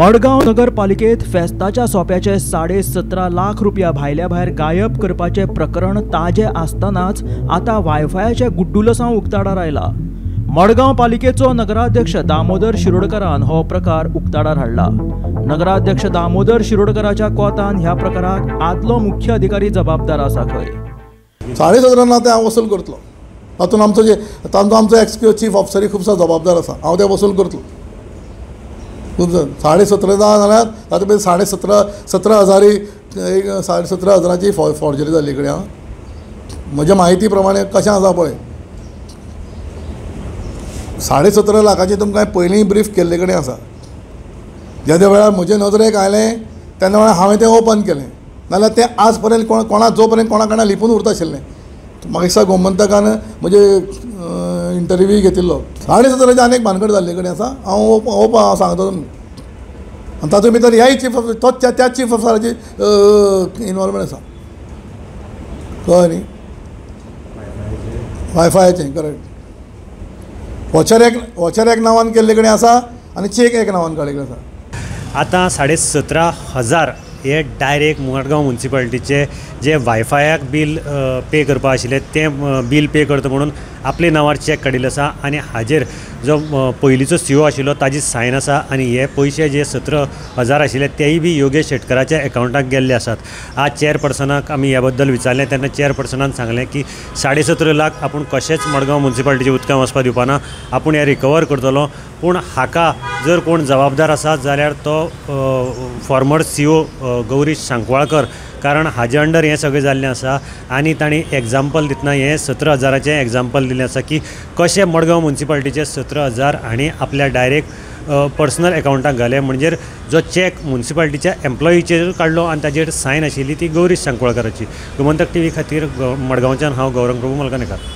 मडगांव नगरपालिकेत फेस्ताच्या सोप्याचे 17.5 लाख रुपया भायल्या भायर गायब करपाचे प्रकरण ताजे आसतनाच आतां वायफायाचे गुड्डुलसांव उक्ताडार आयला। मडगांव पालिकेचो नगराध्यक्ष दामोदर शिरोडकरान हो प्रकार उक्ताडार हाडला। नगराध्यक्ष दामोदर शिरोडकराच्या कोतान ह्या प्रकाराक आदलो मुख्य अधिकारी जबाबदार आसा खंय। 17.5 ना ते हांव वसूल करतलो, तातूंत आमचो जे तांचो आमचो एक्स चीफ ऑफिसरूय खुबसो जबाबदार आसा, हांव ते वसूल करतलो। 17.5 जाल्यार तातूंत भितर 17.5 हजारी एक 17.5 हजाराची फॉर्जरी जाल्ली कडेन आहा। म्हज्या म्हायती प्रमाणे कशें आसा पळय, 17.5 लाखाची तुमकां पयलीं ब्रीफ केल्ले कडेन आसा। जेन्ना वेळार म्हजे नजरेक आयलें तेन्ना वेळार हांवें तें ओपन केलें, नाजाल्यार तें आज पर्यंत कोणा जो पर्यंत कोणा कडल्यान लिपून उरता आशिल्लें। म्हाका दिसता गोमंतकान म्हजे इंटरव्यू घेतिल्लो। 17.5 आनी एक भानगड जाल्ले कडेन आसा, हांव ओपन सांगता तुमकां। आनी तातूंत भितर ह्याय चीफ ऑफिसर तोच त्याच चीफ ऑफिसराची इनवॉल्वमेंट आसा, कळ्ळें न्ही? वायफायाचें करेक्ट। वॉचर एक नांवान केल्ले कडेन आसा आनी चेक एक नांवान काडिल्ले आसा। आतां 17,500 हे डायरेक्ट मडगांव म्युनिसिपालिटीचे जे वायफायाक बील पे करपा आशिल्लें तें बील पे करता म्हणून आपले नांवार चॅक काडिल्लो आसा आनी हाजेर जो पयलींचो सीओ आशिल्लो ताजी सायन आसा आनी हे पयशे जे 17,000 आशिल्ले तेय बी योगेश शेटकराच्या एकावंटाक गेल्ले आसात। आज चेअरपर्सनाक आमी ह्या बद्दल विचारलें तेन्ना चेअरपर्सनान सांगलें की 17.5 लाख आपूण कशेंच मडगांव म्युनिसिपालिटीच्या उदकांत वचपाक दिवपाना, आपूण हें रिकवर करतलो। पूण हाका जर कोण जबाबदार आसा जाल्यार तो फॉर्मर सीओ गौरीश सांकवाळकर, कारण हाजे अंडर हें सगळें जाल्लें आसा आनी तांणी एग्जाम्पल दितना हें 17,000चें एग्जाम्पल दिलें आसा की कशें मडगांव म्युनिसिपालिटीचे 17,000 हांणी आपल्या डायरेक्ट पर्सनल एकावंटाक घाले, म्हणजे जो चॅक म्युनिसिपालिटीच्या एम्प्लॉईचेर काडलो आनी ताजेर सायन आशिल्ली ती गौरीश सांकवाळकराची। गोमंतक टीव्ही खातीर मडगांवच्यान हांव गौरंग प्रभू मलकानेकार।